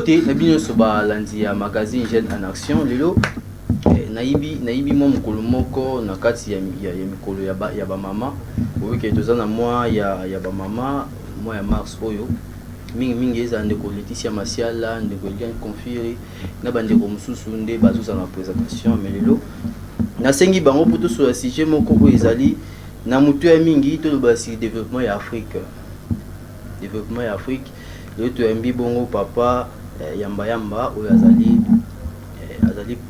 Mbote na bino nyonso balandi ya magazine Jeune en Action. Lelo nayibi mwa mokolo moko na kati ya mikolo ya bamama. Oyoke toza na mwa ya bamama, mwa ya mars oyo mingimingi ezala ndeko Leticia Masiala, ndeko Eliane Confiri na bandeko mosusu nde bazozala na présentation. Mais lelo nasengi bango mpo tosola sujet moko oyo ezali na motu ya mingi. Toloba sur développement ya Afrique, développement ya Afrique. Lelo toyambi bongo papa Yamba Yamba oyo azali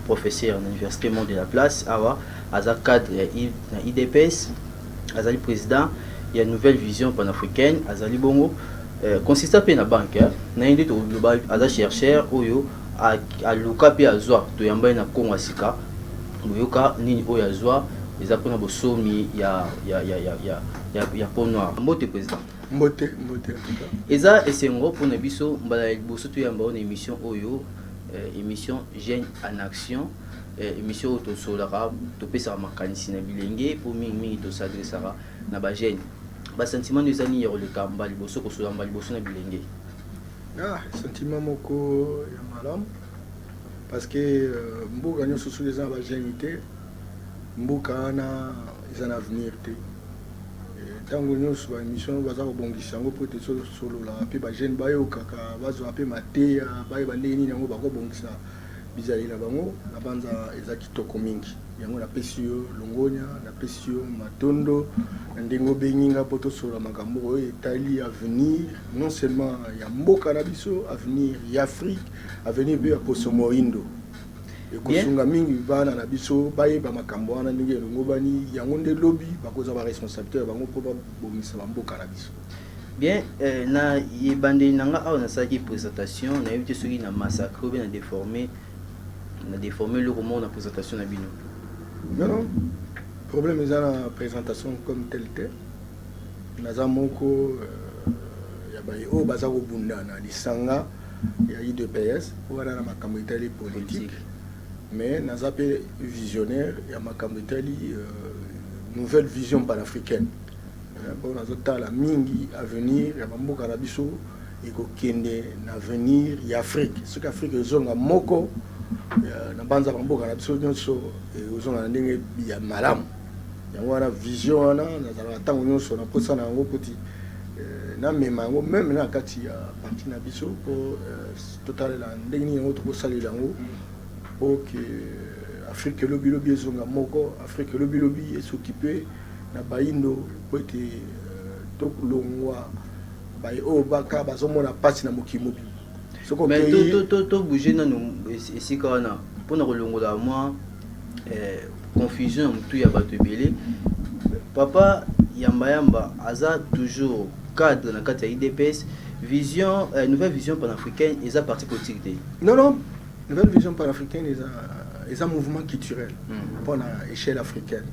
professeur na Université Monde de la Place awa, aza cadre na UDPS, azali président ya Nouvelle Vision panafricaine, azali bongo consistant mpe na banque na ye nde toloba. Aza chercheur oyo aluka mpe azwa. Toyamba ye na Kongo ya sika. Boyoka nini oyo azwa eza mpona bosomi ya peau noire. Mbote, président. Mbote, mbote. Eza esengo mpona biso mbala ya liboso toyamba oyo na émission oyo, émission Jeune en Action, émission oyo tosololaka, topesaka makanisi na bilenge, mpo mingimingi tosadresaka na bajeune. Basentiment nde eza nini ya koleka mbala liboso, kosolola mbala liboso na bilenge? Ah, sentiment moko ya malamu, parce que mboka nyonso soki eza na bajeune te, mboka wana eza na avenir te. Ntango nyonso baémission baza kobongisa yango mpo ete tosolola mpe bajeune bayokaka, bazwa mpe mateya, bayeba ndenge nini yango bakobongisa bizali na bango. Na banza eza kitoko mingi. Yango napesi yo longonya, napesi yo matondo na ndenge obengi nga mpo tosolola makambo oyo etali avenir non seulement ya mboka na biso, avenir ya Afrique, avenir mpe ya poso moindo. Ekosunga mingi bana na biso bayeba makambo wana ndenge elongo bani yango nde lobi bakozwa baresponsabilité ya bango mpo babongisa bamboka na biso. Bien, na ebandeli na nga awa nasalaki présentation, nayebi te soki na massacre ou bien na déformé eloko moko na présentation na bino. Non, problème eza na présentation comme tel te. Naza moko ya baye oyo baza kobunda na lisanga ya UDPS wana na makambo etali politique, mais naza mpe visionnaire ya makambo etali Nouvelle Vision panafricaine. Bon, nazotala mingi avenir ya bamboka na biso ekokende na avenir ya Afrique. Soki Afrique ezonga moko, na banza bamboka na biso nyonso ezonga na ndenge ya malamu. Yango wana vision wana nazalaka ntango nyonso na mposa na yango poti namema yango même na kati ya parti na biso, mpo totalela ndenge nini yango tokosalela yango mpo ke Afrique elobilobi ezonga moko, Afrique elobilobi es'occuper na bayindo, po ete tolongwa baye oyo baka bazomona mpasi na mokili mobimba. Soki okei, tobouge nanu esika wana mpona kolongola mwa confusion ya motu ya bato ebele. Papa Yambayamba aza toujours cadre na kati ya UDPS. Vision Nouvelle Vision panafricaine eza parti politique te? Non, Nouvelle Vision panafricaine eza mouvement culturel mpona échelle africaine.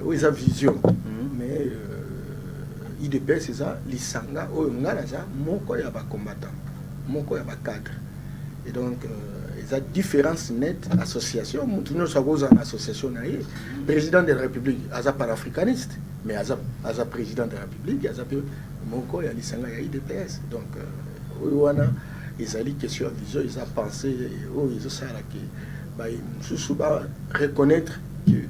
Oyo eza vision, mais UDPS eza lisanga oyo nga naza moko ya bacombattant, moko ya bacadre. Et donc eza différence nette. Association, motu nyonso akozala na association na ye. Président de la République aza panafricaniste, mais aza président de la République, aza mpe moko ya lisanga ya UDPS. Donc oyo wana ezali question ya vision, eza pensée oyo ezosala ke baye mosusu ba reconnaître que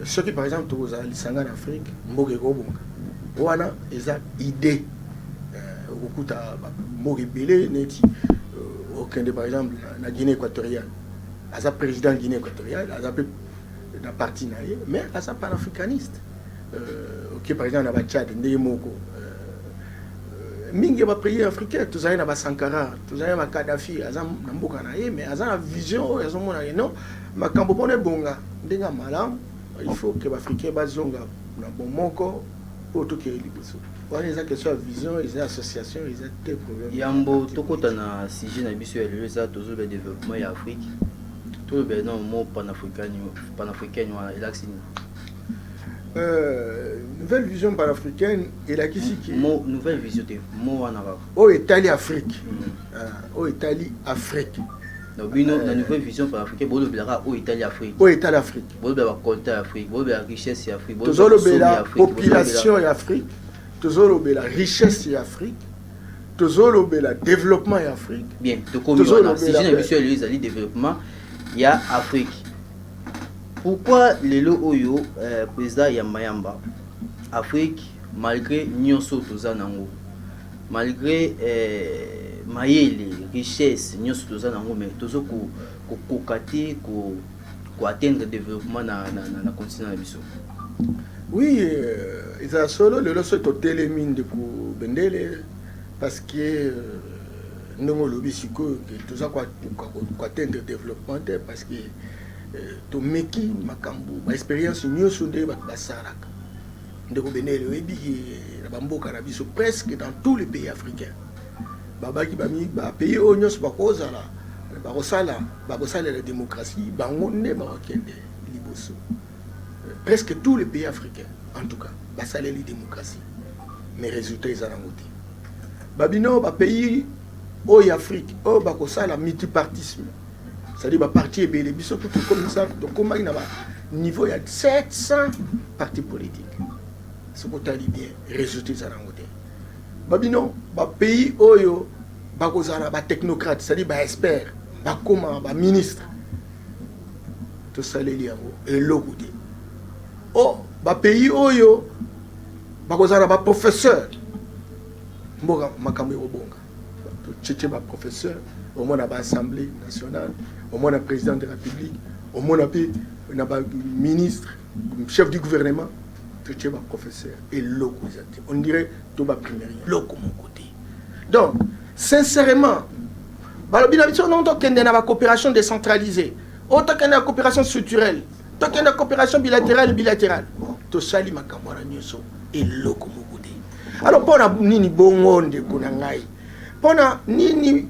soki par exemple tokozala lisanga na Afrique, mboka ekobonga. Wana eza idée. Okokuta mboka ebele neti okende par exemple na Guinée équatoriale, aza président Guinée équatoriale, aza mpe na parti na ye, mais aza panafricaniste. Oke par exemple na baTchad, ndenge moko. Mingi ya bapays africain, tozali na baSankara, tozali na baKadafi, aza na mboka na ye, mais aza na vision oyo azomona ye non, makambo mpona ebonga ndenge ya malamu, il faut ke baafricain bazonga na bomoko mpo tokeye liboso. Wana eza question ya vision, eza association, eza te problème. Yambo tokɔta na sujet na biso ya lelo, eza tozoloba développement ya Afrique, tolobela na mot panafricaine wana elakisi nini? Nouvelle Vision panafricaine elakisi ke Mot Nouvelle Vision te, mot wana kaka. Oyo etali Afrique, oyo etali Afrique. Donc bino na Nouvelle Vision panafricaine bolobelaka oyo etali Afrique? Oyo etali Afrique. Bolobela bacoltan ya Afrique, bolobela richesse ya Afrique? Tozolobela population ya Afrique, tozolobela richesse ya Afrique. Tozolobela développement ya Afrique. Bien, tokomi wana. Sujet na biso ya lelo ezali développement ya Afrique. Pourquoi lelo oyo, président Yambayamba, Afrique, malgré nyonso toza nango, malgré mayele, richesse nyonso toza nango, mais tozo kokoka te koatteindre développement na continent na biso? Oui, ezala solo. Lelo soki totelemi, ndeko Bendele, parce que ndenge olobi sikoyo ke toza koatteindre développement te, parce que tomeki makambo, baexpérience nyonso nde bato basalaka. Ndeko Bendele, oyebi na bamboka na biso, presque dans tous les pays africains, babaki bapays oyo nyonso bakozala, bakosala, bakosalela démocratie, bango nde bakokende liboso. Presque tous les pays africains, en tout cas, basaleli démocratie, mais résultat eza nango te. Babino bapays oyo Afrique oyo bakosala multipartisme, c'est-à-dire baparti ebele, biso tu tokomisa, tokomaki na baniveau ya 700 parti politique. Soki otali bien, résultat eza nango te. Babino bapays oyo bakozala batechnocrate, c'est-à-dire baexpert, bakóma baministre, tosaleli yango, eloko te. O bapays oyo bakozala baprofesseur, mboka makambo ekobonga, totietie baprofesseur, omona baassemblée nationale, omona président de la République, omona mpe na baministre, chef du gouvernement, totie baprofesseur, eloko eza te. On dirait to baprimaire, eloko moko te. Donc sincèrement, balobi na biso non, tokende na bacoopération décentralisée, oyo tokende na coopération structurelle, tokende na coopération bilatérale. Bilatérale, tosali makambo wana nyonso, eloko moko te. Alors mpo na nini bongo, ndeko na ngai? Mpo na nini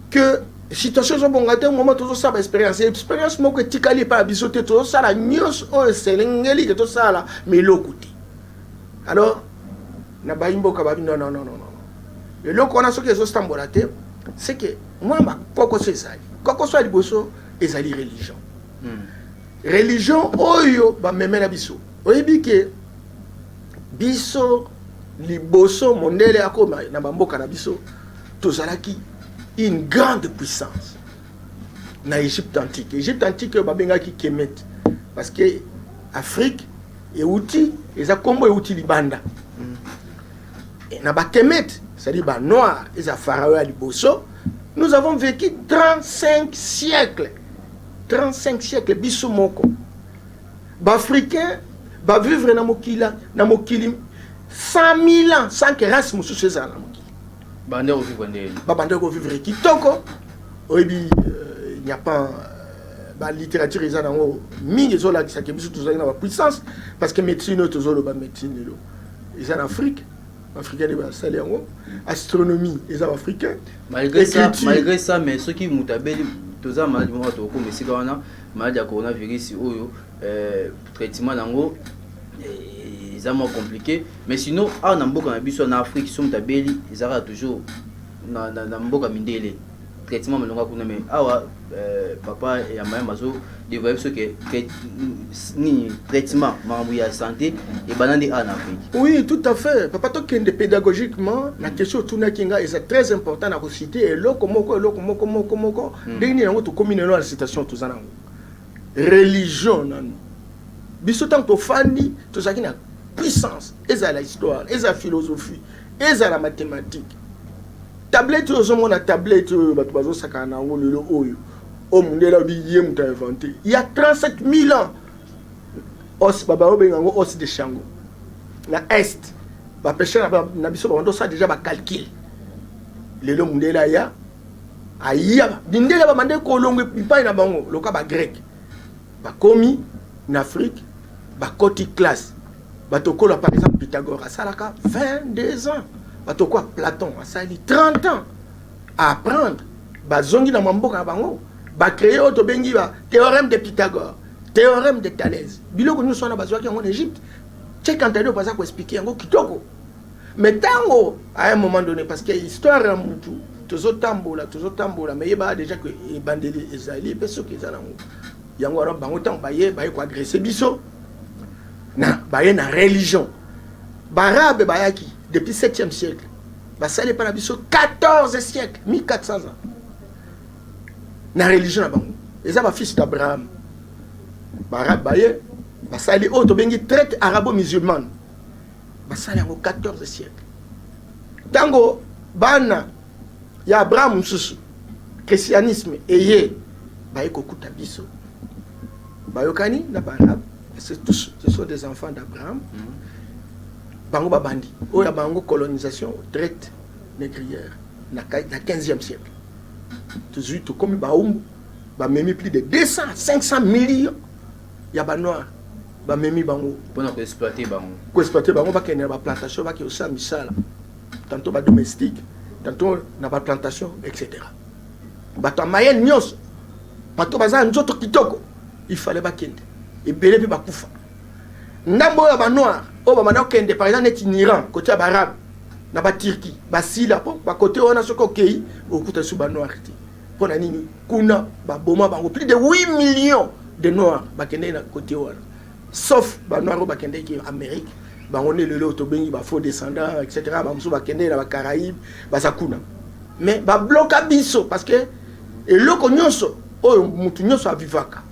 que situation ezobonga te? Moma tozosala baexpérience, expérience moko etikali epai ya biso te. Tozosala nyonso oyo eselengeli ke tosala, ma eloko te. Alors na bayi mboka babi: non, non, non, non, non, eloko wana soki ezotambola te, c'est que mwa bakokoso ezali. Kokoso ya liboso ezali religion. Religion oyo bamemela biso. Oyebi ke biso, liboso mondele akoma na bamboka na biso, tozalaki une grande puissance na Égypte antique. Égypte antique oyo babengaki Kemet, parce que Afrique euti, eza nkombo euti libanda. Na bakemet, c'est-à-dire banoir, eza pharaon ya liboso. Nous avons vécu 35 siècles, 35 siècles biso moko. Baafricain bavivre na mokili, na mokili 100 000 ans sans que race mosusu ezala na mokili. Bande kovivre ndenge? Babande kovivre kitoko. Oyebi, n'y a pas balittérature eza nango mingi ezolakisaka biso tozalaki na bapuissance, parce que médecine oyo tozoloba, médecine lelo, eza na Afrique. Baafricain nde basali yango. Astronomie eza baafricain. Malgré ça, malgré ça, mais soki moto abeli, toza maladi moko, tokokoma esika wana, maladi ya coronavirus oyo, traitement nango eza mwa compliqué. Mais sinon awa na mboka na biso, na Afrique, so moto abeli, ezalaka toujours na mboka mindele, traitement molonga kuna. Mais awa, papa Yambayamba azodévoiler biso ke nini, traitement, makambo ya santé ebanda nde awa na Afrique. Oui, tout à fait, papa. Tokende pédagogiquement na question otunaki nga. Eza très important na kociter eloko moko, eloko moko moko moko. Ndenge nini yango tokómi lelo na situation toza nango? Religion nanu. Biso ntango tofandi, tozalaki na puissance, ezala histoire, ezala philosophie, ezala mathématique. Tablette oyo ozomona, tablette oyo bato bazosakana na yango lelo oyo, oyo mondele alobi ye moto ainventé, il y a 37 000 ans, os baobenga yango os de Chango na est, bapêcheur na biso babanda osala déjà bacalcul. Lelo mondele aya, aya mindele babande kolongo epai na bango loka bagrec, bakomi na Afrique, bakoti classe. Bato kola, par exemple Pythagore asalaka 22 ans, bato kwa Platon asali 30 ans à apprendre. Bazongi na mamboka na bango, bacréer oyo tobengi ba théorème de Pythagore, théorème de Thalès. Biloko nyonso wana bazwaki yango na Égypte. Cheikh Anta Diop aza koexpliquer yango kitoko. Mais ntango à un moment donné, parce que histoire ya mutu, tozotambola, tozotambola, mais yebaka déjà ke ebandeli ezali mpe soki eza nango yango wana. Bango ntango baye, baye koagresser biso na baye na religion. Baarabe bayaki depuis 7e siècle. Basali epai na biso 14 siècle, 1400 ans na religion na bango. Eza bafils d'Abraham. Baarabe baye, basali oyo tobengi traite arabo musulmane. Basali yango 14 siècle. Ntango bana ya Abraham mosusu, christianisme eye, baye kokuta biso, bayokani na baarabe, parce que tous, ce sont des enfants d'Abraham. Bango babandi oyo ya bango colonisation, traite négrière na 15e siècle. Tozwi, tokomi baumbu. Bamemi plus de 200 500 millions ya banoir, bamemi bango. Mpona koexploiter bango. Koexploiter bango, bakende na baplantation, bakende kosala misala, tantôt badomestique, tantôt na baplantation, etc. Bato ya mayele nyonso, bato baza na nzoto kitoko, il fallait bakende. Ebele mpe bakufa. Ndambo oyo ya banoir oyo bamanda kokende, par exemple neti na Iran, côté ya baarabe, na baturquie, basila mpo bakote wana. Soki okei, okuta lisusu banoir te. Mpo na nini? Kuna baboma bango, plus de 8 millions de noirs bakendeki na côté wana, sauf banoir oyo bakendeki Amérique. Bango nde lelo tobengi bafaux descendant, etc. Bamosusu bakendeki na bacaraïbe, baza kuna. Mais babloka biso parce que eloko nyonso oyo motu nyonso avivaka,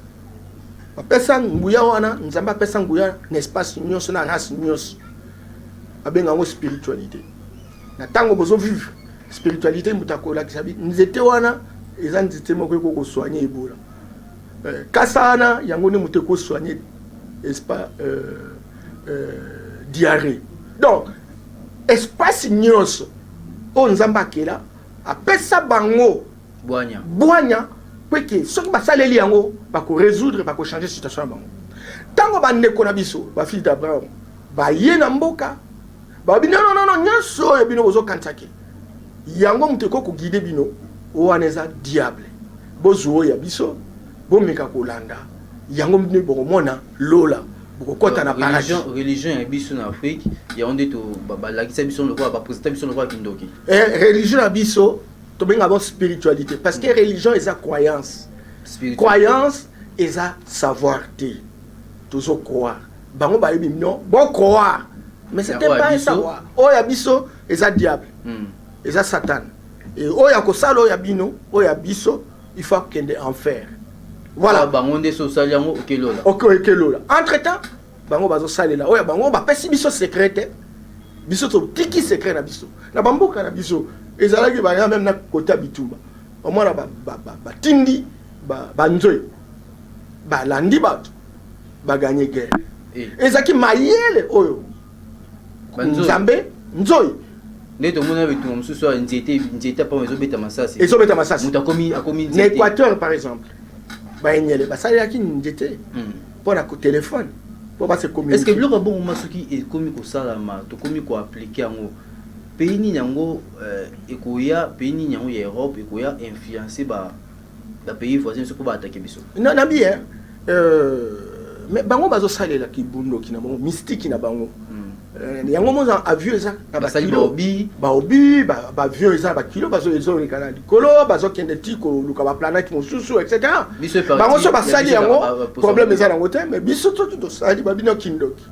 bapesa nguya wana. Nzambe apesa nguya na espace nyonso, na race nyonso. Babenga yango spiritualité. Na ntango bozovivre spiritualité, moto akolakisa bi nzete wana eza nzete moko ekoki kosoigner Ebola. Kasa wana, yango nde moto ekosoigner espa diarrhée. Donc espace nyonso oyo Nzambe akela, apesa bango bwanya. Bwanya, po eke soki basaleli yango, bakorésoudre, bakochanger situation na bango. Ntango bandeko na biso, bafils d'Abraham, baye na mboka, babi: "Non, non, non, nyonso oyo bino bozokanisaki yango moto ekoki koguider bino, wana eza diable. Bozwa oyo ya biso, bomeka kolanda yango, nde bokomona lola, bokokɔta na paradis." Religion ya biso na Afrique, yango nde balakisa biso lokola, baprésenta biso lokola kindoki. Religion na biso, tobenga bon spiritualité, parce que religion eza croyance. Croyance eza savoir te. Tozo croire, bango bayebi non, bon croire, mais c'était pas un savoir. Oyo ya biso eza diable, eza Satan. Et oyo ya kosala oyo ya bino, oyo ya biso, il faut akende enfer. Voilà. Bango nde so osali yango, okelola. Okelola. Entre temps, bango bazosalela oyo bango bapesi biso secret te. Biso totiki secret na biso na bamboka na biso. Ezalaki baya même na kota bitumba, omona batindi banzoi, balandi bato, bagagner guerre. Ezalaki mayele oyo Nzambe nzoi. Nde tomona bitumba mosusu ya nzete, nzete pamba ezobeta masasi. Ezobeta masasi. Moto akomi na Équateur, par exemple, baenyele basalelaki nzete mpo na téléphone, mpo base communiquer. Est ce que biloko bongo, soki ekomi kosalama, tokomi koappliquer yango, pays nini yango ekoya, pays nini yango ya Europe ekoya influencer bapays voisin so mpo baattaquer biso? Nabi, mais bango bazosalela kibundoki na bango, mystique na bango. Yango moza avion eza na bakilo, baobi baavion eza na bakilo, ezoleka na likolo, bazokende ti koluka baplanète mosusu, etc. Bango so basali yango, problème eza nango te. Mais biso soki tosali, babino kindoki.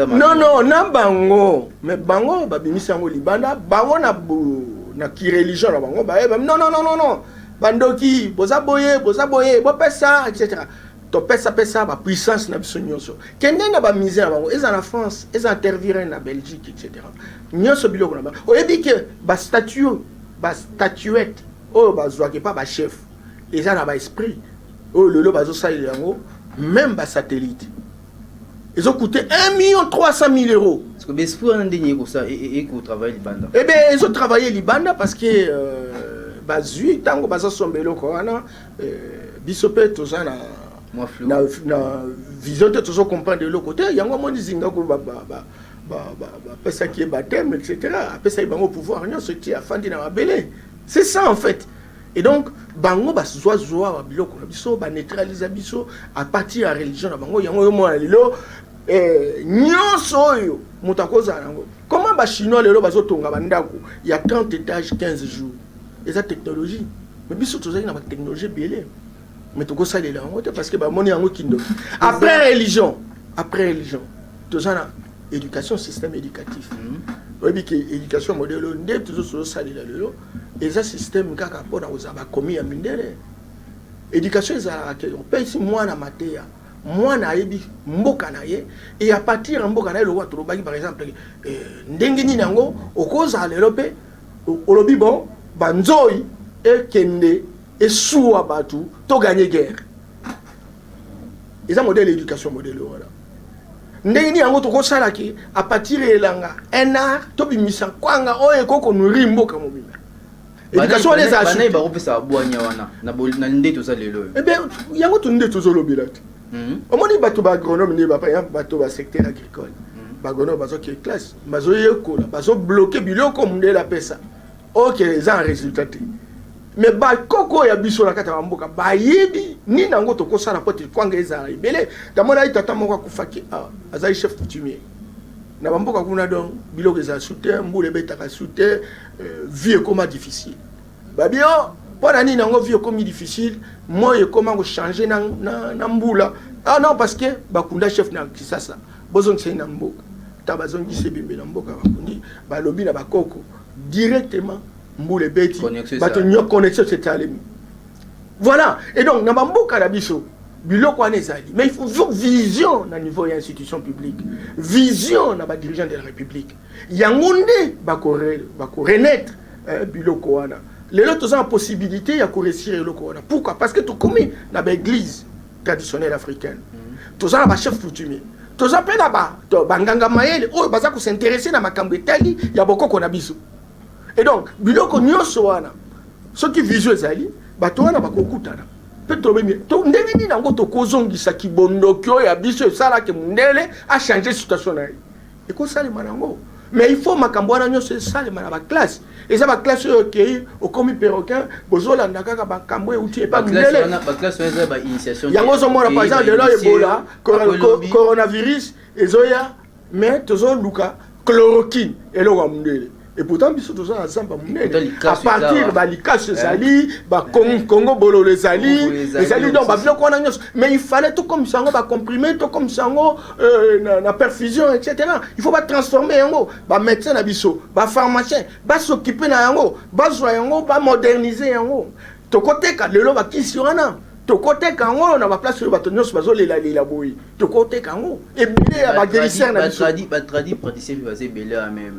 Non, non, na bango, mais bango babimisi yango libanda. Bango na kireligion na bango, bayeba: "Non, non, non, non, non, bandoki, boza boye, boza boye, bopesa, etc." Topesapesa bapuissance na biso nyonso. Kende na bamusée na bango, eza na France, eza na Tervuren na Belgique, etc. Nyonso biloko na bango. Oyebi ke bastatue, bastatuette oyo bazwaki epa bachef, eza na baesprit oyo lelo bazosalela yango. Même basatellite ezocoûter 1 million 300 000 euros. Parce que baesprit wana, ndenge ekotravailler libanda? Eh bien, ezotravailler libanda parce que bazwi ntango bazosomba eloko wana, biso mpe toza na vision te, tozocomprendre eloko te. Yango amoni Zingako, bapesaki ye baptême, etc. Apesaki bango pouvoir nyonso ti afandi na mabele. C'est ça, en fait. Et donc bango bazwazwa biloko na biso, baneutralisa biso à partir ya religion na bango. Yango oyo mona lelo, nyonso oyo moto akozala yango. Comment bachinois lelo bazotonga bandako ya 30 étage 15 jours? Eza technologie. Mais biso tozali na batechnologie ebele, mais tokosalela yango te parce que bamoni yango kindoki. Après religion, après religion, toza na Éducation, système éducatif. Oyebi ke éducation modèle oyo nde tozosalela lelo eza système kaka mpona kozala bakomi ya mindele. Éducation ezalaka ke opesi mwana mateya, mwana ayebi mboka na ye et à partir ya mboka na ye, lokola tolobaki par exemple, ndenge nini yango okozala lelo mpe olobi: bon, banzoi ekende esuwa bato, toganye guerre. Eza modèle éducation modèle wana. Ndenge nini yango tokosalaki à partir ya elanga un art, tobimisa kwanga oyo ekoki konourrir mboka mobimba? Éducation wana ezala. Banayi bakopesa bwanya wana na nde toza lelo oyo? Eh bien, yango to nde tozolobela te. Omoni bato baagronome nde, par exemple bato basecteur agricole, baagronome bazoke classe, bazoyekola, bazobloquer biloko mondele apesa. Ok, eza un résultat te, mais bakoko oyo ya biso na kati ya bamboka bayebi nini yango tokosala po te kwanga ezala ebele. Namona ye, tata moko akufaki awa, azali chef coutumier na bamboka kuna. Donc biloko ezala su te, mbula ebetaka su te, vie ekoma difficile. Babi o mpo na nini yango vie ekomi difficile, moi ekoma kochanger na mbula? Ah non, parce que bakunda chef na Kisasa, bozongisa ye na mboka. Ta bazongisi ebembe na mboka, bakundi, balobi na bakoko, directement mbula ebeti. Connexion. Bato ezali. Nyo connexion etalemi. Voilà. Et donc na bamboka na biso biloko wana ezali, mais il faut vision na niveau ya institution publique, vision na badirigeant de la République. Yango nde bakorenaître biloko wana. Lelo toza na possibilité ya koréussir eloko wana. Pourquoi? Parce que tokomi na baéglise traditionnelle africaine, toza na bachef coutumier, toza mpe na banganga mayele oyo baza kos'intéresser na makambo etali ya bokoko na biso. Et donc biloko nyonso wana, soki vision ezali, bato wana bakokutana mpe tolobi ndenge nini yango tokozongisa kibondoki oyo ya biso esalaki mondele achanger situation na ye. Ekosalema nango, mais il faut makambo wana nyonso esalema na baclasse. Eza baclasse oyo okei, okomi perroquin, bozolanda kaka makambo euti epa mindele. Baclasse wana eza bainitiation. Yango ozomona par exemple lelo Ebola, coronavirus ezoya, mais tozoluka chloroquine, eloko ya mondele, et pourtant biso toza na zamba monene. À partir balikaso ezali, bakongo bololo ezali, ezali donc babiloko wana nyonso, mais il fallait tokomisa yango bacomprimé, tokomisa yango na perfusion, etc. Il faut batransformer yango. Bamédecin na biso, bapharmacien bas'occuper na yango, bazwa yango, bamoderniser yango. Tokoteka lelo bakisi wana, tokoteka yango na baplace oyo bato nyonso bazolelalela boye. Tokoteka yango ebele ya baguérisseur na biso. Batradi praticien mpe baza ebele, mais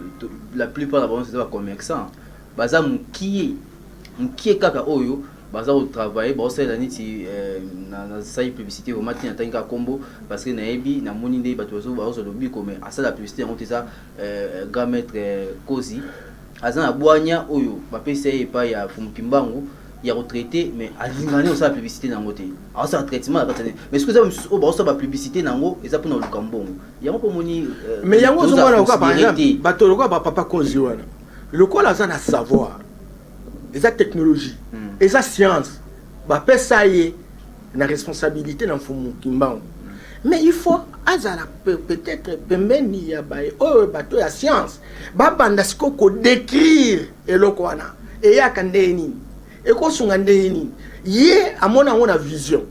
la plupart na bango eza bacommerçant. Baza mokie mokie kaka oyo baza kotravailler, baosalela neti nasali publicité vraiment ntina, natangi kaka nkombo parce que nayebi, namoni nde bato bazozwa lobiko, mais asala publicité yango te. Eza grand maître Kozi, aza na bwanya oyo bapesa ye epai ya Fumu Kimbangu ya kotraiter, mais alingani osala publicité nango te. Aosala traitement na kati, mais soki eza mosusu oyo baosala bapublicité nango, eza mpona koluka mbongo. Yango mpo moni. Mais yango ozomona lokola par exemple bato lokola bapapa Konzi wana, lokola aza na savoir, eza technologie, eza science, bapesa ye na responsabilité na Mfumu Kimbangu. Mais il faut azala peut-être pembeni ya baye oyo bato ya science, babanda sikoyo kodécrire eloko wana eyaka ndenge nini, ekosunga ndenge nini. Ye amona yango na vision,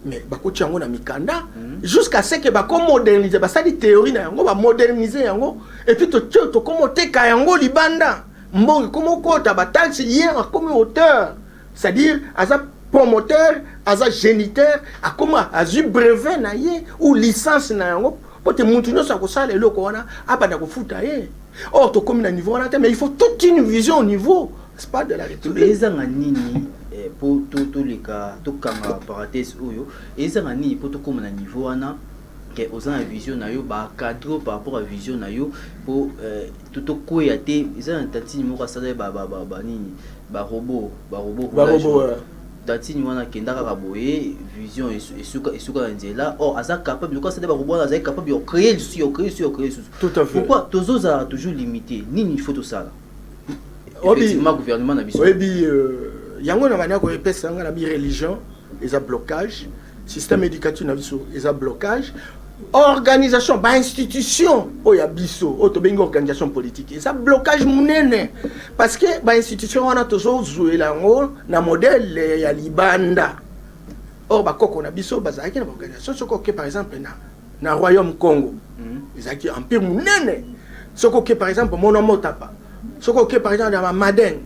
mais bakotia yango na mikanda jusqu'à ce que bakomoderniser, basali théorie na yango, bamoderniser yango, et puis tokomoteka yango libanda, mbongo ekomokota, bataxe. Ye akomi auteur, c'est-à-dire aza promoteur, aza géniteur, akoma azwi brevet na ye ou licence na yango, po te mutu nyonso akosala eloko wana abanda kofuta ye. Or tokomi na niveau wana te, mais il faut toute une vision au niveau, c'est pas de la République. Ezanga nini po toleka, tokanga parenthèse oyo? Ezanga nini po tokóma na niveau wana ke oza na vision na yo, bacadre par rapport à vision na yo, po tokweya te? Eza na tantine moko asala banini, barobot, barobot. Tantine wana akenda kaka boye, vision esuka na nzela. Or aza capable, lokola asali barobot wana, azali capable ya créer lisusu, ya créer lisusu, ya créer lisusu. Tout à fait. Pourquoi tozozala toujours limité? Nini il faut tosala effectivement, gouvernement na biso? Oyebi, yango na banda koyepesa nga na bi religion eza blocage, système éducatif na biso eza blocage, organisation, bainstitution oyo ya biso oyo tobengi organisation politique eza blocage monene, parce que bainstitution wana tozozwela yango na modèle ya libanda. Or bakoko na biso bazalaki na baorganisation. Soki oke par exemple na royaume Congo. Ezalaki empire monene. Soki oke par exemple Mona Motapa, soki oke par exemple na Bamadeng,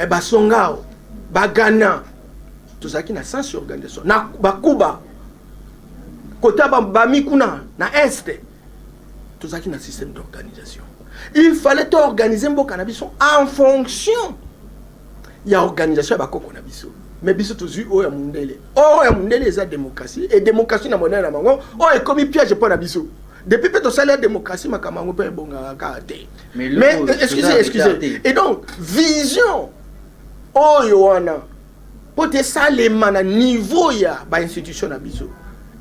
Basongao, Bagana, tozalaki na sens organisation. Na Bakuba, kota bami kuna na Est, tozalaki na système d'organisation. Il fallait toorganiser mboka na biso en fonction ya organisation ya bakoko na biso. Mais biso tozwi oyo ya mundele. Oyo ya mundele eza démocratie, et démocratie na modèle na bango oyo ekomi piège mpo na biso. Depuis mpe tosali ya démocratie, makambo yango mpe ebongaka kaka te. Mais mais excusez, excusez. Et donc vision oyo wana, mpo te esalema na niveau ya bainstitution na biso,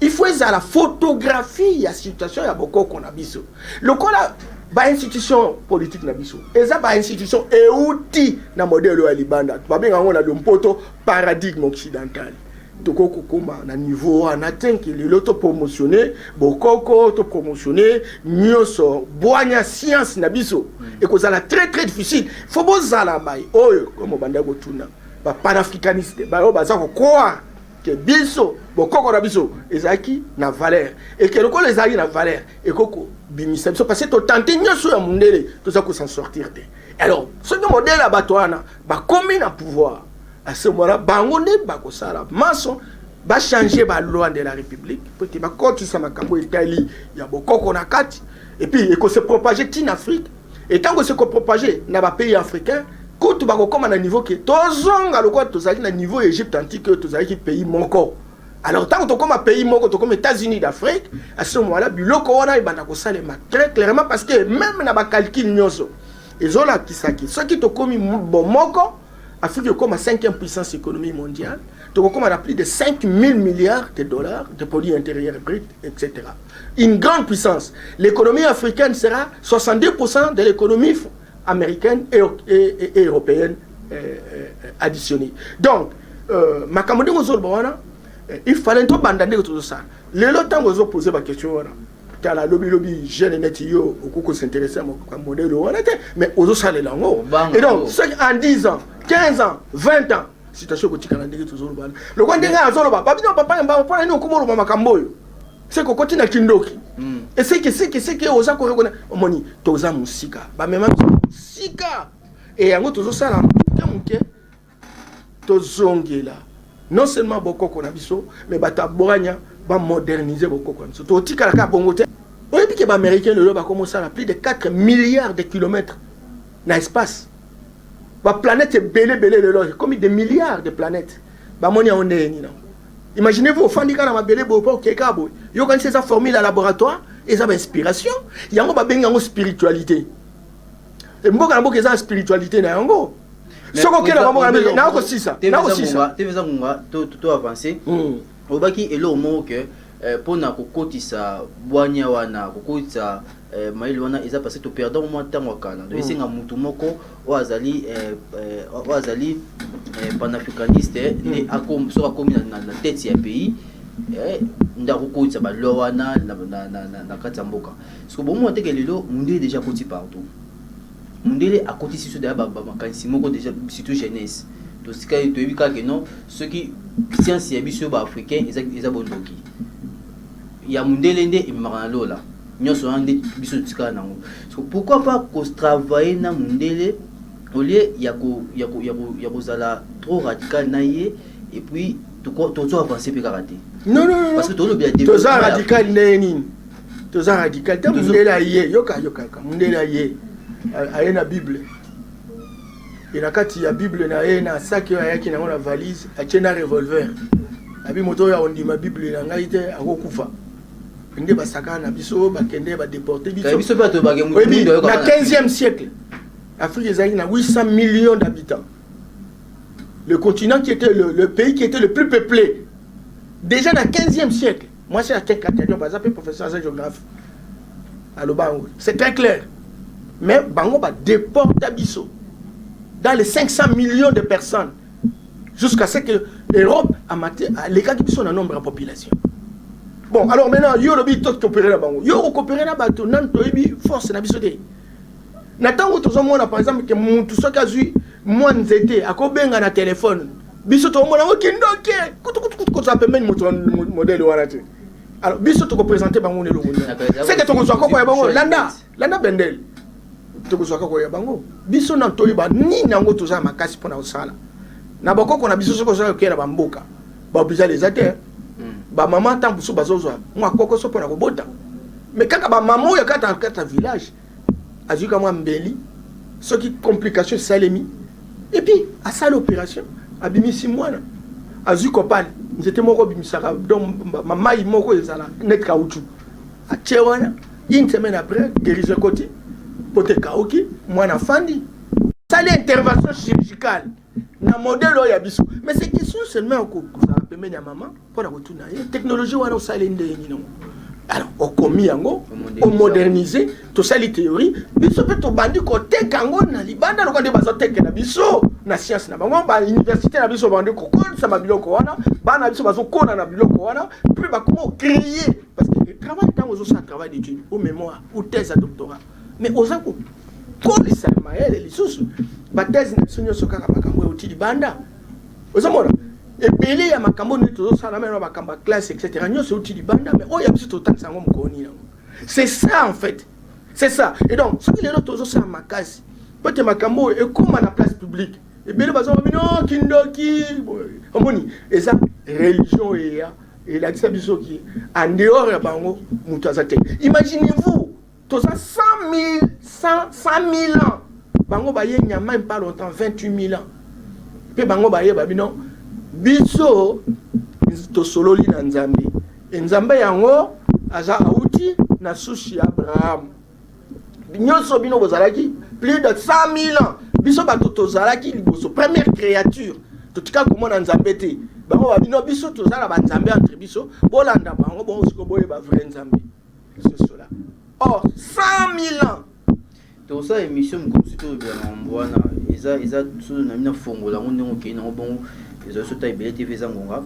il faut ezala photographie ya situation ya bokoko na biso. Lokola bainstitution politique na biso eza bainstitution euti na modèle oyo ya libanda, babenga yango na lompoto paradigme occidental, tokoki kokóma na niveau wana tenke lelo topromotionne bokoko, topromotionne nyonso, bwanya, science na biso, ekozala très très difficile. Faut bozala bai oyo comme obanda kotuna, bapanafricaniste, baoyo baza kocroire ke biso bokoko na biso ezalaki na valeur, eke lokola ezalaki na valeur, ekoki kobimisa biso, parce que totante nyonso ya mondele, toza kos'en sortir te. Alors soki modèle ya bato wana bakomi na pouvoir, à ce moment bango nde bakosala maso bachanger baloi de la République po ete bakotisa makambo etali ya bokoko na kati, et puis ekose propager ntina Afrique. Et ntango se kopropager na bapays africain, kutu bakokóma na niveau ke tozonga lokola tozalaki na niveau Égypte antique oyo tozalaki pays moko. Alors ntango tokóma pays moko, tokóma États-Unis d'Afrique, à ce moment là biloko wana ebanda kosalema très clairement, parce que même na bacalcul nyonso ezolakisaki, soki tokómi bomoko, Afrique ekóma cinquième puissance économique mondiale, tokokóma na plus de 5 000 milliards de dollars de produits intérieurs bruts, etc. Une grande puissance. L'économie africaine sera 62% de l'économie américaine et européenne additionnée. Donc makambo ndenge ozoloba wana, il fallait tobanda ndenge tozosala lelo. Ntango ozopose baquestion wana, tala, lobilobi jeune neti yo okoki kos'intéresser ya modèle wana te, mais ozosalela yango. Et donc soki en 10 ans, 15 ans, 20 ans, situation ekotikala ndenge tozoloba wana, lokwa ndenge azoloba babino papa yamba, mpona nini okoma oloba makambo oyo? Seke okoti na kindoki, eseke seke seke oza korekona. Omoni, toza mosika, bamema biso mosika. E yango tozosala moke moke, tozongela non seulement bokoko na biso, mais bato abwanya bamoderniser bokoko na biso. Totikala kaka bongo te. Oyebi ke baaméricain lelo bakoma osala plus de 4 milliards de kilomètres na espace, baplanète ebele ebele. Lelo ekomi des milliards de planètes. Bamoni yango ndenge nini nango? Imaginez-vous, ofandi kaka na mabele boye mpo okei kaka boye, yokanisi eza formule ya laboratoire, eza bainspiration. Yango babengi yango spiritualité. Mboka na mboka eza na spiritualité na yango. Soki okenda bamboka na nakosisa, nakosisa. Te, eza ngonga to avance. Olobaki eloko moko ke mpona kokotisa bwanya wana, kokotisa mayele wana, eza parce que toperdre mwa ntango ya kala. Donc esenga mutu moko oyo azali panafricaniste nde soki akomi na tête ya pays, nde akokotisa baloi wana na kati ya mboka. Parce que bomona teke lelo mundele déjà akoti partout. Mundele akotisi biso deya bamakanisi moko déjà, surtout jeunesse. Tosika toyebi kaka ke non, soki science ya biso baafricain eza bondoki, ya mundele nde ememaka na lola. Nyonso wana nde biso totikala nango. So pourquoi pas kotravailler na mundele au lieu ya kozala trop radical na ye, et puis tozo avancer mpe kaka te? Non, non, non. Parce que tolobi ya Toza radical ndenge nini? Toza radical te. Mundele aye, yoka, yoka, yoka, mundele aye, aye na Bible. E na kati ya Bible na ye, na saki oyo ayaki nango na valise, atie na revolver. Abi moto oyo akondima Bible na ngai te akokufa. Nde basakana na biso, bakende badéporter biso. Biso mpe atobake. Oyebi, na 15e siècle, Afrique ezalaki na 800 millions d'habitants, le continent qui était le pays qui était le plus peuplé déjà na 15e siècle. Moi, c'est un baza mpe professeur, aza géographe, aloba yango, c'est très clair. Mais bango badéporta biso dans les 500 millions de personnes, jusqu'à ce que Europe alekaki biso na nombre ya population. Bon, alors maintenant yo olobi tocoopérer na bango. Yo ocoopérer na bato nanu toyebi force na biso te. Na ntango tozomona par exemple ke mutu soki azwi mwa nzete akobenga na telefone, biso tomona yango kindoki, kutukutukutu, kozala pembeni moto modèle wana te. Alors biso tokoprésente bango na eloko nini? Seke tokozwa koko ya bango. Landa, landa bendele, tokozwa koko ya bango. Biso na toyeba nini yango toza na makasi mpona kosala na bakoko na biso. Soki ozala kokei na bamboka, bahôpital eza te. Bamama ntango mosusu bazozwa mwa kokoso mpona kobota, mais kaka bamama oyo kata kata village azwi ka mwa mbeli, soki complication esalemi, et puis asali opération, abimisi mwana, azwi copal, nzete moko obimisaka, donc mai moko ezala net caoutchouc, atie wana. Une semaine après, guérison ekoti po te kauki, mwana afandi. Asali intervention chirurgicale na modèle oyo ya biso, mais c'est question seulement kozala pembeni ya mama mpona kotuna ye: technologie wana osali ndenge nini yango? Alors okomi yango, omoderniser, tosali théorie, biso mpe tobandi koteka yango na libanda, lokola nde bazotekela biso na science na bango. Bauniversité na biso bandi kokolisama biloko wana, bana na biso bazokona na biloko wana, mpe bakoma ocréer, parce que travail, ntango ozosala travail d'étude ou mémoire ou thèse ya doctorat, mais oza kokolisa mayele lisusu. Bathèse na biso nyonso kaka makambo euti libanda. Ozomona ebele ya makambo nini tozosala, même makambo ya classe, etc., nyonso euti libanda, mais oyo ya biso totangisa yango mokolo nini yango? C'est ça en fait, c'est ça. Et donc soki lelo tozosala makasi po ete makambo oyo ekóma na place publique, ebele bazoma bino kindoki. Omoni, eza religion eya elakisa biso ki en dehors ya bango moto aza te. Imaginez-vous, toza 100 000, 100 000 ans, bango baye nyama pas longtemps, 28 000 ans, mpe bango bayeba bino. Biso tosololi na Nzambe e, Nzambe yango aza auti na souche ya Abraham. Nyonso bino bozalaki plus de 100 000 ans, biso bato tozalaki liboso, première créature, totika komona Nzambe te. Bango babino biso toza na banzambe entre biso, bolanda bango bongo siko boyeba vrai Nzambe, c'est cela. Or 100 000 ans. Tosala émission mokosi, tolobela makambo wana. Eza so na bino fongola yango ndenge okei nango bongo, ezali so ta ebele te, eza ngonga.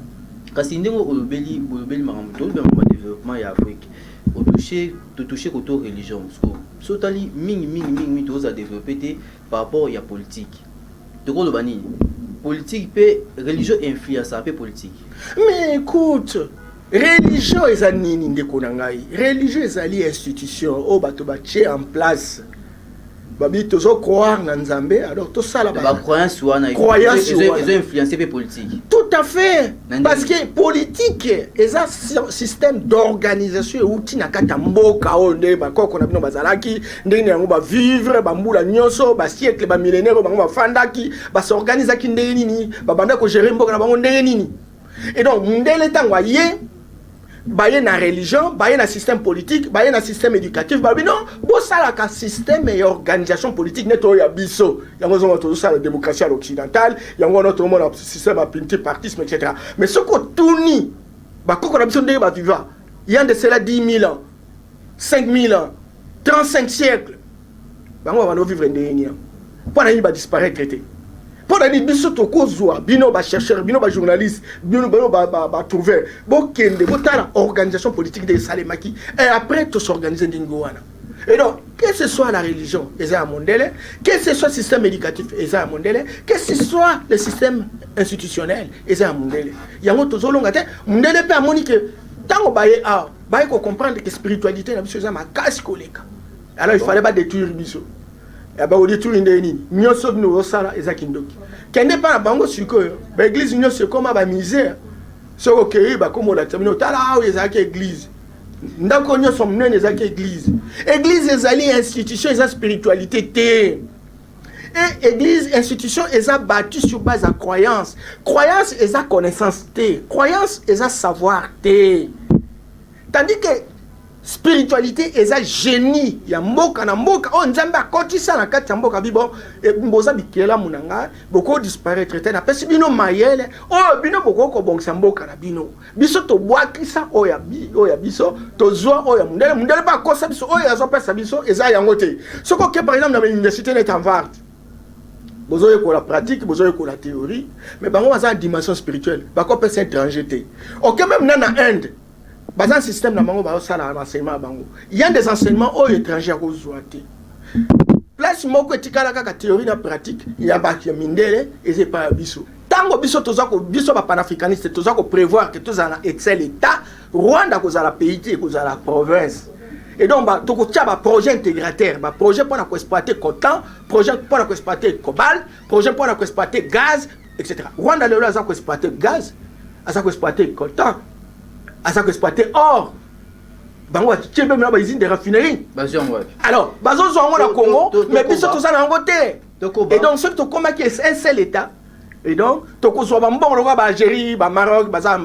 Kasi ndenge olobeli, olobeli makambo, tolobela makambo ya développement ya Afrique, otouche, totouche koto religion. So otali mingi mingi mingi mingi, tozala développé te par rapport ya politique. Tokoloba nini? Politique mpe religion influence mpe politique. Mais écoute, religion eza nini, ndeko na ngai? Religion ezali institution oyo bato batie en place. Babi tozocroire na Nzambe, alors tosala. Bacroyance wana. Croyance. Ezo influence mpe politique. Tout à fait, parce que politique eza système d'organisation euti na kati ya mboka oyo, nde bakoko na bino bazalaki, ndenge yango bavivre bambula nyonso, basiècle, bamillénaire oyo bango bafandaki, basorganizaki ndenge nini, babanda kogérer mboka na bango ndenge nini. Et donc ndele ntango aye, baye na religion, baye na système politique, baye na système éducatif, balobi non, bosalaka système ya organisation politique neti oyo ya biso. Yango ozomona tozosala démocratie à l'occidentale, yango wana tozomona système ya multipartisme, etc. Mais soki otuni bakoko na biso ndenge baviva, il y a de cela 10 000 ans, 5 000 ans, 35 siècles, bango babanda ovivre ndenge nini yango? Mpo na nini badisparaître te? Mpo na nini biso tokozwa bino bachercheur, bino bajournaliste, bino batrouveur, bokende botala organisation politique nde esalemaki, et après tosorganize ndenge wana? Et donc, que ce soit la religion eza ya mondele, que ce soit système éducatif eza ya mondele, que ce soit le système institutionnel eza ya mondele, yango tozolonga te. Mondele mpe amoni ke ntango baye awa, baye kocomprendre ke spiritualité na biso eza makasi koleka. Alors il fallait badétruire biso. Ya bakodétruire ndenge nini? Nyonso bino ozosala eza kindoki, kende mpa na bango. Sikoyo baéglise nyonso ekóma bamusée. Soki okei, bakóma olakisa bino: tala awa ezalaki église, ndako nyonso monene ezalaki église. Église ezali institution, eza spiritualité te. Et église institution eza bâti sur base ya croyance. Croyance eza connaissance te, croyance eza savoir te, tandis que spiritualité eza génie ya mboka na mboka oyo Nzambe akotisa na kati ya mboka. Bibo boza bikelamu na ngai, bokodisparaître te, napesi bino mayele oyo bino bokoki kobongisa mboka na bino. Biso tobwakisa oyo ya biso, tozwa oyo ya mondele. Mondele mpe akosa biso, oyo azopesa biso eza yango te. Soki oke par exemple na bauniversité neti Harvard, bozoyekola pratique, bozoyekola théorie, mais bango baza na dimension spirituelle, bakopesa étranger te. Oke même na Inde, baza na système na bango, bazosala enseignement ya bango. Ya des enseignements oyo étranger akozwa te. Place moko etikala kaka théorie na pratique ya bato ya mindele, eza epai ya biso. Ntango Ntango biso toza biso bapanafricaniste toza koprévoir ke tozala na seul état, Rwanda kozala pays te, kozala province. Et donc tokotia baprojet intégrateur, baprojet mpona koexploiter coltan, projet mpona koexploiter cobalt, projet mpona koexploiter gaz, etc. Rwanda lelo aza koexploiter gaz, aza koexploiter coltan, aza koexploiter or. Bango batie mpe na bausine de raffinerie. Alors bazozwa yango na Congo, mais biso toza na yango te. Et donc soki tokomaki un seul état, et donc tokozwa bambongo lokola baAlgérie, baMaroc. Baza,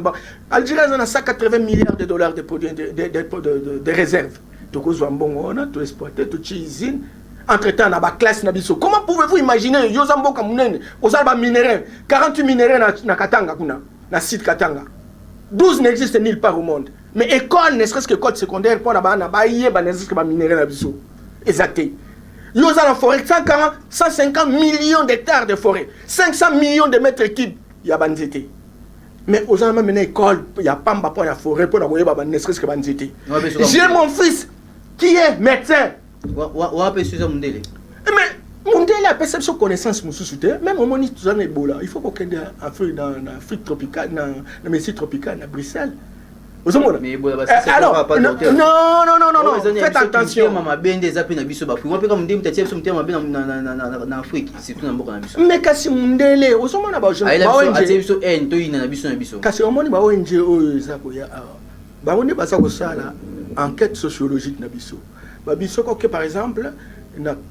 Algérie aza na 180 milliards de dollars de produits de réserve. Tokozwa mbongo wana, toexploite, totie usine. Entre temps, na baclasse na biso, comment pouvez-vous imaginer, yo oza mboka monene, oza na baminerai, 48 minerai na Katanga kuna, na site Katanga, 12 n'existe nulle part au monde, mais école, ne serait-ce que école secondaire mpona bana bayeba ne serait-ce que baminerai na biso eza te? Yo oza na forêt, 140, 150 millions d'hectares de forêt, 500 millions de mètres cubes ya banzete, mais oza na même na école ya pamba mpo ya forêt, mpona koyeba ne serait-ce que banzete. J'ai mon fils qui est médecin. Wape suza mundele. Mais mundele apesa biso connaissance mosusu te. Même omoni toza na Ebola, il faut kokende Afrique, na Afrique tropicale, na médecine tropicale na Bruxelles, ozomona. Alors non, non, non, non, non, faites attention. Mabe nde eza mpe na biso baAfrique mpe kaka mundele mutu atia biso motema mabe na Afrique, surtout na mboka na biso. Mais kasi mundele, ozomona. Atia biso haine, toyina na biso na biso. Kasi omoni ba ONG oyo eza koya awa, bango nde baza kosala enquête sociologique na biso. Babiso koke, par exemple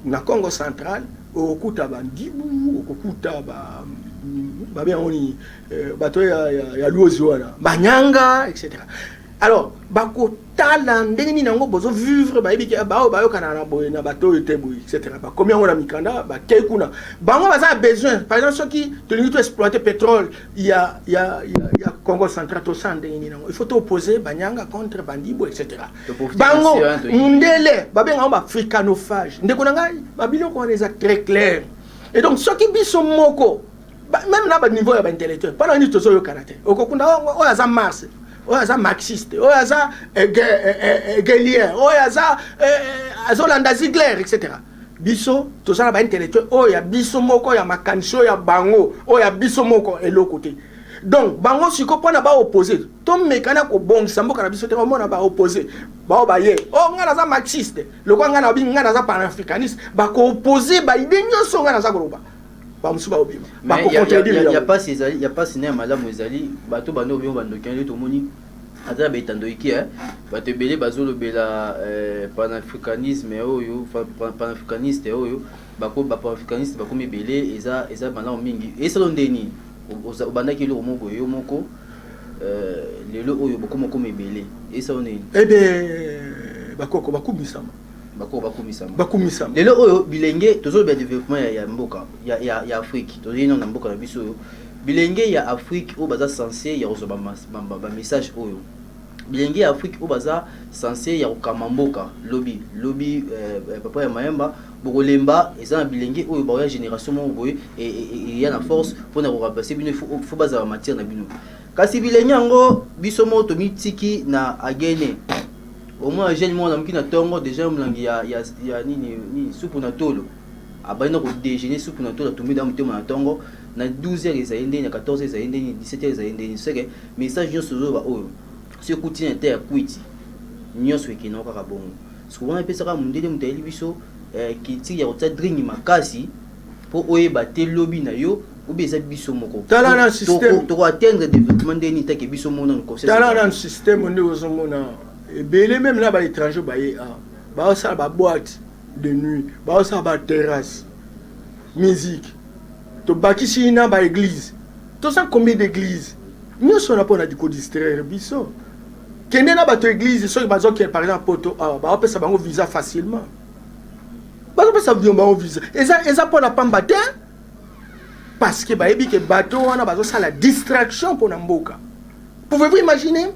na Congo Central, okokuta bandibu, okokuta babengango nini, bato ya Luozi wana, banyanga, etc. Alors bakotala ndenge nini yango bozovivre, bayebi ke baoyo bayokana na boye na bato oyo te boye, etc. Bakomi yango na mikanda, bakei kuna, bango baza na besoin. Par exemple, soki tolingi toexploiter pétrole ya Congo Central, tosala ndenge nini yango? Il faut toopposer banyanga contre bandibo, etc. Bango mundele babenga yango baafricanophage. Ndeko na ngai, babiloko wana eza très clair. Et donc soki biso moko, même na baniveau ya baintellectuel, mpona nini tozoyokana te? Okokunda oyo aza Marx, oyo aza marxiste, oyo aza hegelien, oyo aza azolanda Ziegler, etc. Biso toza na baintellectuel oyo ya biso moko, ya makanisi oyo ya bango, oyo ya biso moko eloko te. Donc bango siko mpona baoppose, tomekana kobongisa mboka na biso te. Omona baoppose bao baye o ngai naza marxiste, lokola ngai nabi ngai naza panafricaniste, bakoopposer baidées nyonso ngai naza koloba, bamosusu baobima. Bakocontredire. Ya pasi ezali, ya pasi na ya malamu ezali bato bando obima bandoki nde tomoni aza na baetandoiki. Bato ebele bazolobela panafricanisme oyo, panafricaniste oyo, bapanafricaniste bakomi ebele. Eza malamu mingi. Esalo ndeni obandaki eloko moko boye yo moko, lelo oyo bokoma okoma ebele, esalo nini? Ebe bakoko bakumisama. Bakoko bakumisama. Bakumisama. Lelo oyo bilenge, tozolobela développement ya mboka ya Afrique, tozali nano na mboka na biso oyo. Bilenge ya Afrique oyo baza censé ya kozwa bamessage oyo, bilenge ya Afrique oyo baza censé ya kokama mboka lobi lobi, papa ya Mayemba, bokolemba. Eza na bilenge oyo baoya, génération moko boye eya na force mpona koremplacer bino. Faut bazala matière na bino. Kasi bilenge yango, biso moko tomitiki na agene. Omona jeune moko namoki na ntongo déjà, molangi ya nini nini, supu na tolo, abandi na kodéjeuner supu na tolo, atumbi da motema na ntongo. Na 12 heures ezali ndeni, na 14 heures ezali ndeni, 17 heures ezali ndeni. Seke message nyonso ozoyoba oyo, soki ekuti na te ya kwiti nyonso, ekendaka kaka bongo. Soki wana epesaka mondele, moto ayeli biso culture ya kotia dringi makasi mpo oyeba te lobi na yo obi eza biso moko. Tala na système. Tokoatteindre développement ndeni take biso moko nanu? Tala na système nde ozomona ebele, même na baétranger baye awa, baosala baboîte de nuit, baosala baterrasse musique, tobakisi na baéglise. Toza combien d'église? Nyonso wana mpona kodistraire biso. Kende na bato église, soki bazokende par exemple poto awa, baopesa bango visa facilement, bazopesa bango visa. Eza mpona pamba te, parce que bayebi ke bato wana bazosala distraction mpona mboka. Pouvez-vous imaginer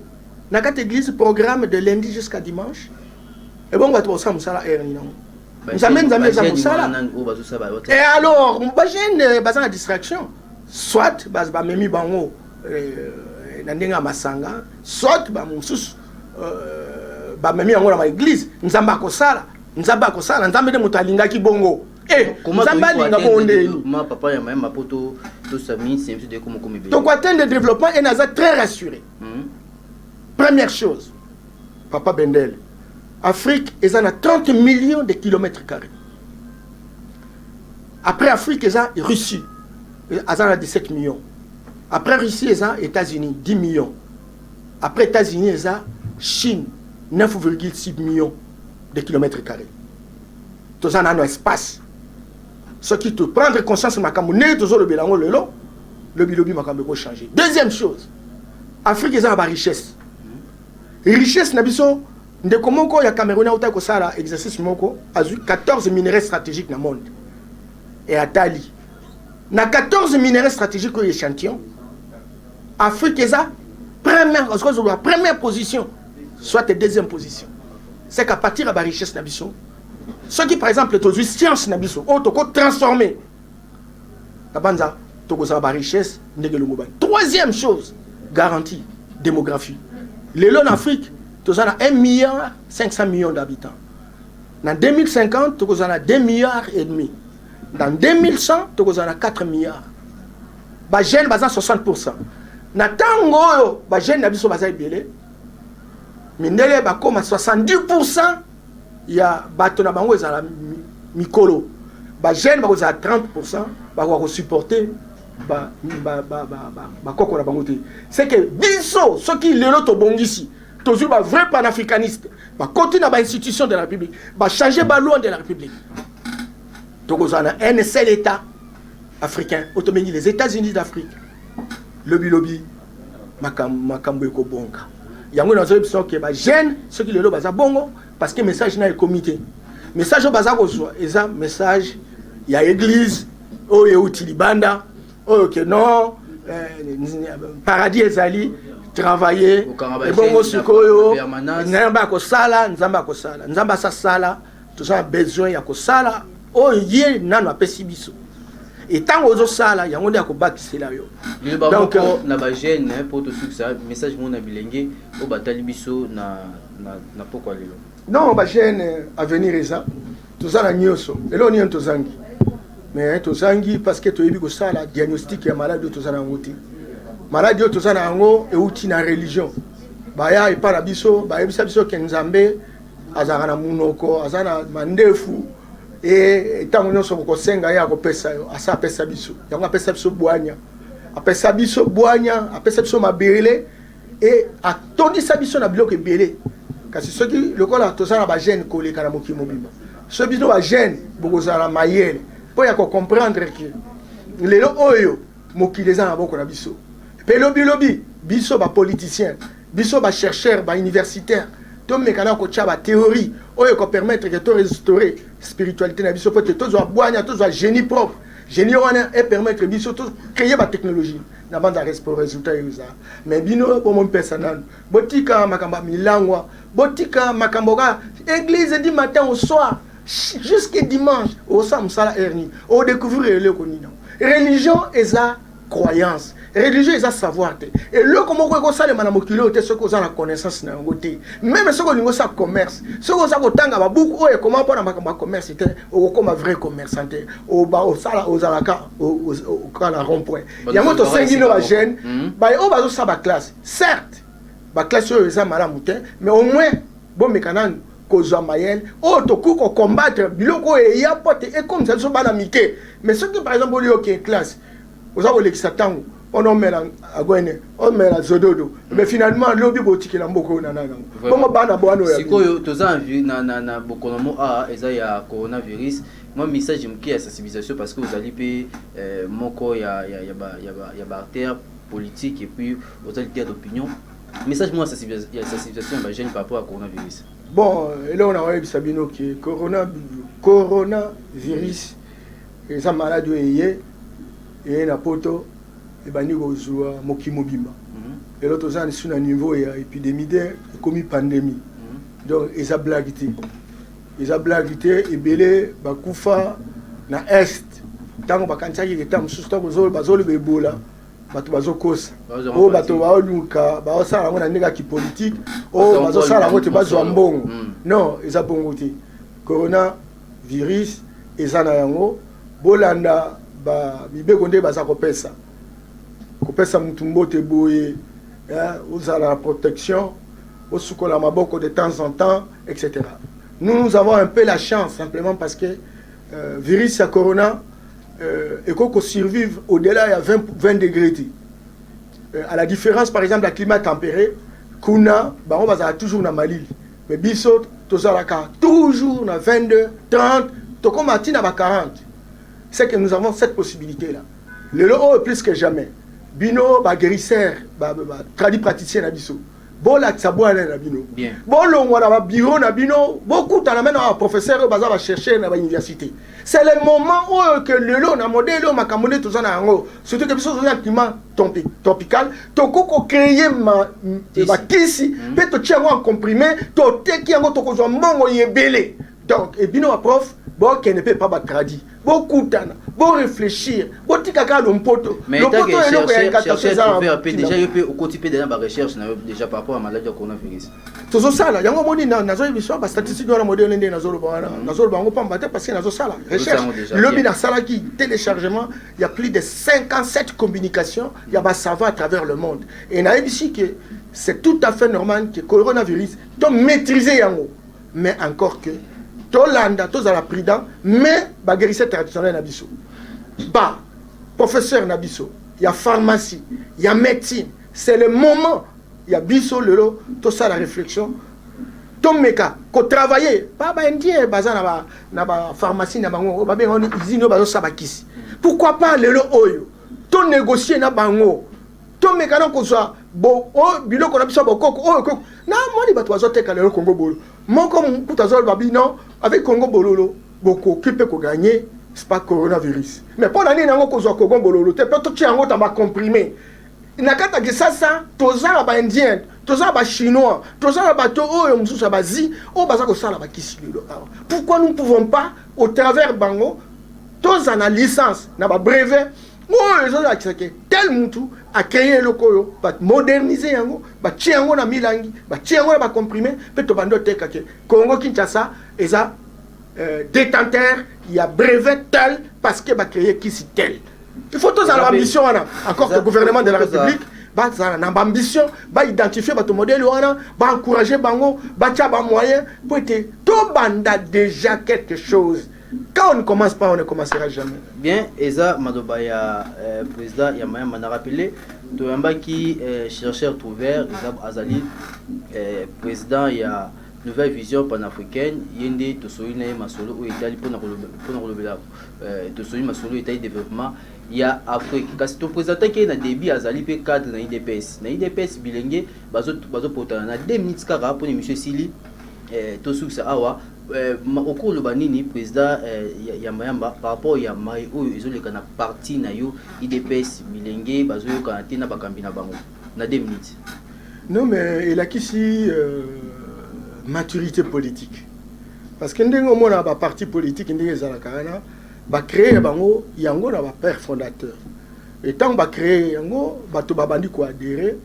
na kati église, programme de lundi jusqu'à dimanche? Ebongo bato bakosala mosala heure nini yango? Nzambe, Nzambe eza mosala. Et alors bajeune baza na distraction, soit bamemi bango na ndenge ya masanga, soit bamosusu bamemi yango na baéglise. Nzambe akosala, Nzambe akosala, Nzambe nde moto alingaki bongo. Nzambe alinga bongo ndeni. Papa ya Mayemba, po Tosa minute na biso de komo ebele. Tokoatteindre développement e naza très rassuré. Première chose, papa Bendel, Afrique eza na 30 millions de kilomètres carrés. Après Afrique eza Russie, aza na 17 millions. Après Russie eza États-Unis, 10 millions. Après États-Unis eza Chine, 9,6 millions de kilomètres carrés. Toza nano espace. Soki toprendre conscience makambo ndenge tozolobela yango lelo, lobilobi makambo ekochange. Deuxième chose, Afrique eza na barichesse. Richesse na biso, ndeko moko ya Cameroun auta kosala exercice moko, azwi 14 minerais stratégiques na monde e atali na 14 minerais stratégiques oyo échantillon, Afrique eza première, première position soit deuxième position. C'est qu'à partir ya barichesse na biso, soki par exemple tozwi science na biso oyo tokotransforme na banza, tokozala barichesse ndenge elongo bani. Troisième chose, garantie démographie. Lelo na Afrique toza na 1 milliard 500 millions d'habitants. Na 2050 tokozala na 2 milliards et demi. Dans 2100 tokozala na 4 milliards. Bajeune baza 60. Na ntango oyo bajeune na biso baza ebele, mindele bakóma 70 ya bato na bango ezala mikolo, bajeune bakozala 30. Bakoka kosupporte bakoko na bango te. C'est que biso soki lelo tobongisi, tozwi bavrai panafricaniste, bakoti na bainstitution de la République, bachange baloi de la République, tokozala na un seul État africain oyo tobengi les États-Unis d'Afrique. Lobilobi makambo ekobonga. Yango nazoyebi biso ke bajeune soki lelo baza bongo, parce que message na ekomi te. Message oyo baza kozwa eza message ya église oyo euti libanda, oyo ke non, paradis ezali travailler. Ebongo sikoyo Nzambe akosala, Nzambe akosala, Nzambe asasala. Toza na besoin ya kosala oyo ye nano apesi biso. Etango ozosala yango nde akobakisela yo. Liloba moko na bajeune mpo tosukisa, message moko na bilenge oyo batali biso na pokwa lelo. Non, bajeune, avenir eza. Toza na nyonso. Eloko nini tozangi? Mais tozangi parce que toyebi kosala diagnostic ya maladi oyo toza na yango te. Maladi oyo toza na yango euti na religion. Baya epai na biso, bayebisa biso ke Nzambe azalaka na munoko, aza na mandefu e ntango nyonso kokosenga ye akopesa yo. Asa apesa biso yango, apesa biso bwanya, apesa biso bwanya, apesa biso mabele e atondisa biso na biloko ebele. Kasi soki lokola toza na bajeune koleka na mokili mobimba, soki bino bajeune bokozala na mayele mpo ya kocomprendre ke lelo oyo mokili eza na maboko na biso, mpe lobilobi biso bapoliticien, biso bachercheur, bauniversitaire, tomeka na kotia bathéorie oyo ekopermettre ke torestaurer spiritualité na biso, mpo te tozwa bwanya, tozwa génie propre. Génie wana epermettre biso tocréer batechnologie na banza résultat oyo eza. Mais bino bomopesa nanu, botika makambo ya milangwa, botika makambo kaka église du matin au soir jusque dimanche. Osala mosala heure nini? Odécouvrir eloko nini? Religion eza croyance, religion eza savoir te. Eloko moko ekosalema na mokili oyo te soki oza na connaissance na yango te. Même soki olingi osala commerce, soki oza kotanga babuku oyo ekoma mpona makambo ya commerce te, okokoma vrai commerçant te. Osala ozalaka kaka na rond point. Yango tosengi no bajeune oyo bazosala baclasse. Certes, baclasse oyo eza malamu te, mais au moins bomeka nanu kozwa mayele oyo tokoki kocombattre biloko oyo eya mpo te ekomisa biso bana mike. Mais soki par exemple oli oke classe, oza kolekisa ntango mpona omela agwene, omela zododo, mais finalement lobi botikela mboka oyo na nani yango? Bongo bana bwana oyo. Sikoyo toza na bokono mo a eza ya coronavirus. Mwa message moke ya sensibilisation, parce que ozali mpe moko ya baacteur politique et puis oza leader d'opinion. Message moko ya sensibilisation ya bajeune par rapport à coronavirus. Bon, eloko na koyebisa bino ke coronavirus eza maladi oyo eye na Poto, ebandi kozwa mokili mobimba. Lelo toza lisu na niveau ya épidémie te, ekomi pandémie. Donc eza blague te, eza blague te. Ebele bakufa na Est. Ntango bakanisaki ke ntango mosusu, ntango bazoloba Ebola, bato bazokosa, oyo bato baoluka baosala yango na ndenge ya kipolitike, oyo bazosala yango te bazwa mbongo. Non, eza bongo te. Corona virus eza na yango. Bolanda. Mibeko nde baza kopesa, kopesa mutu mbote boye, ozala na protection, osukola maboko de temps en temps, etc. Nous, nous avons un peu la chance, simplement parce que virus ya corona ekoki survivre au-delà ya 20 degrés te, à la différence par exemple ya climat tempéré. Kuna bango bazala toujours na malili, mais biso tozalaka toujours na 22, 30, tokóma ntina ba 40. C'est que nous avons cette possibilité là lelo oyo plus que jamais. Bino baguérisseur, tradipraticien na biso, bolakisa bwana na bino, bolongwa na babureau na bino, bokutana me na baprofesseur oyo baza bachercheur na bauniversité. C'est le moment oyo ke lelo na modèle oyo makambo nde toza na yango, surtout ke biso toza na climat tropical, tokoki kocréer bakisi mpe totia yango en comprimé, toteki yango, tokozwa mbongo ebele. Donc ebino baprof, bokende mpe pa batradi, bokutana, boréfléchir, botika kaka lompoto. Lompoto eloko ya incantation. Eza déjà yo mpe okoti mpe déjà barecherche na yo déjà par rapport à maladie ya coronavirus? Tozosala yango. Omoni, nazoyebi biso bastatistique wana, modèle nde nazoloba wana, nazoloba yango pamba te, parce que nazosala recherche. Lobi nasalaki téléchargement ya plus de 57 communications ya basavant à travers le monde, et nayebisi que c'est tout à fait normal que coronavirus to maîtriser yango, mais encore que tolanda, tozala prudent. Mais baguérisseur traditionnel na biso, ba professeur na biso ya pharmacie, ya médecine, c'est le moment ya biso lelo tosala réflexion, tomeka kotravailler. Ba baindien baza na bapharmacie na bango, babenga oni usine oyo bazosala bakisi. Pourquoi pas lelo oyo tonégocie na bango, tomeka na kozwa biloko na biso ya bokoko oyo koko na moni bato bazoteka lelo? Kongo Bololo moko kuta azoloba bino, avec Kongo Bololo bokoki mpe kogagner pas coronavirus. Mais mpo na nini yango kozwa Kongo Bololo te mpe totia yango ta bacomprimé na kati ya Kisasa? Toza na baindien, toza na bachinois, toza na bato oyo mosusu ya bazi oyo baza kosala bakisi lelo awa. Pourquoi nous ne pouvons pas, au travers bango, toza na licence na babrevet oyo ezolakisa ke tel mutu acréé eloko oyo, bamodernize yango, batie yango na milangi, batie yango na bacomprimé, mpe tobandi oteka ke Congo Kinshasa eza détenteur ya brevet tel parce que bacréé kisi tel? Il faut tozala baambition wana. Encore que gouvernement de la République bazala na baambition, baidentifie bato modèle wana, baencourage bango, batia bamoyen po ete tobanda déjà quelque chose. Quand on ne commence pas, on ne commencera jamais. Bien, eza maloba ya président ya Mayamba. Na rappelé, toyambaki chercheur Trouvert, eza azali président ya Nouvelle Vision panafricaine. Ye nde tosoli na ye masolo oyo etali mpona kolobela, tosoli masolo oyo etali développement ya Afrique. Kasi toprésentaki ye na début, azali mpe cadre na UDPS, na UDPS bilenge bazopotana. Na 2 minutes kaka mpona émission esili, tosukisa awa. Okoloba nini, président ya Mayamba, par rapport ya mai oyo ezoleka na parti na yo UDPS bilenge, bazoyokana te na bakambi na bango? Na 2 minutes. Non, mais elakisi maturité politique, parce que ndenge omona baparti politique ndenge ezalaka wana, bacréé bango yango na bapère fondateur, et ntango bacréé yango, bato babandi koadhérer.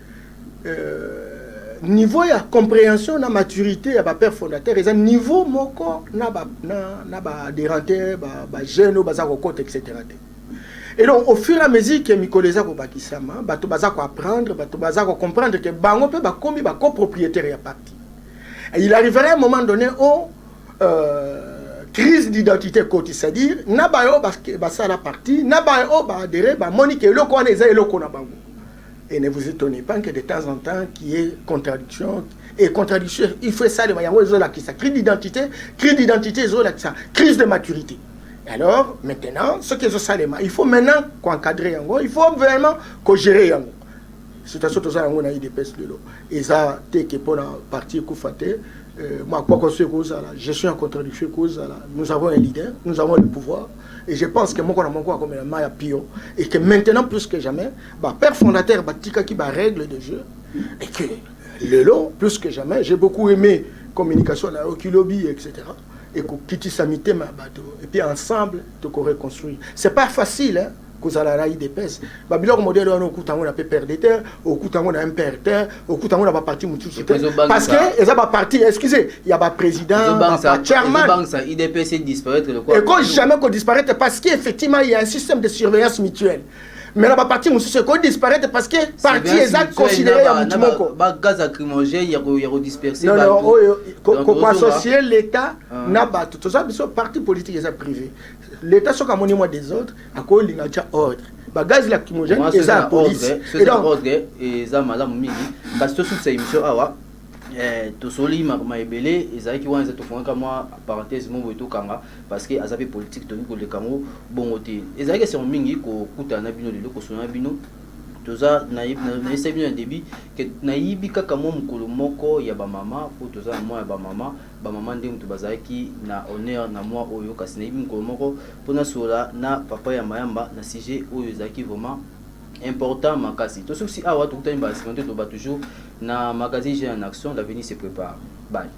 Niveau ya compréhension na maturité ya bapère fondateur eza niveau moko na baadhérent te, bajeune oyo baza kokota, etc. te. Et donc, au fur et à mesure ke mikolo eza kobakisama, bato baza koapprendre, bato baza kocomprendre ke bango mpe bakomi bacopropriétaire ya parti. Et il arriverait un moment donné où crise d'identité ekoti, c'est-à-dire na bayo basala parti, na bayo oyo baadhéré, bamoni ke eloko wana eza eloko na bango. Et ne vous étonnez pas que de temps en temps qu'il y ait contradiction. Et contradiction, il faut esalema yango, ezolakisa crise d'identité. Crise d'identité ezolakisa crise de maturité. Alors maintenant, ce qui ezosalema, il faut maintenant koencadrer yango, il faut vraiment kogérer yango. Situation toza yango na UDPS lelo eza te ke mpona parti ekufa te. Mwa kwako so ekozala gestion ya contradiction ekozala. Nous avons un leader, nous avons le pouvoir, et je pense que moko na moko akomela mai ya pio, et que maintenant plus que jamais, bapère fondateur batikaki barègle de jeu, et que lelo plus que jamais, j'ai beaucoup aimé communication na yo kilobi, etc., ekokitisa mitema ya bato, et puis ensemble tokoreconstruire. C'est pas facile, hein? Kozala na UDPS, babiloko modèle wana, okuta yango na PPRD te, okuta yango na MPR te, okuta yango na baparti mosusu te, parce que eza baparti, excusez, ya baprésident, bachairman. UDPS disparaître. Eko jamais kodisparaître, parce qu'effectivement il y a un système de surveillance mutuelle. Mais na baparti mosusu ekodisparaître parce que parti eza considéré ya motu moko. Bagaz lacrymogène ya kodisperse. Non, non, oyo koassocier l'État na bato, toza biso parti politique eza privé. L'État, soki amoni mwa désordre, akolinga tia ordre. Bagaz lacrymogène eza ya police. Ordre eza malamu mingi. Kasi tosukisa émission awa. Tosoli makambo ebele ezalaki wana, eza tofungaka mwa parenthèse mo boye, tokanga, parce que aza mpe politique, tokoki koleka yango bongo te. Ezalaki esengo mingi kokutana na bino lelo, kosona na bino. Toza, nayebisa bino na début ke nayibi kaka mwa mokolo moko ya bamama, mpo toza na mwa ya bamama. Bamama nde moto bazalaki na honneur na mwa oyo. Kasi nayibi mokolo moko mpo nasola na papa ya Mayamba na sujet oyo ezalaki vraiment important makasi. Tosukisi awa, tokutani mbala nsima te. Toba toujours na magazine Jeune en Action. L'avenir se prépare. Bye.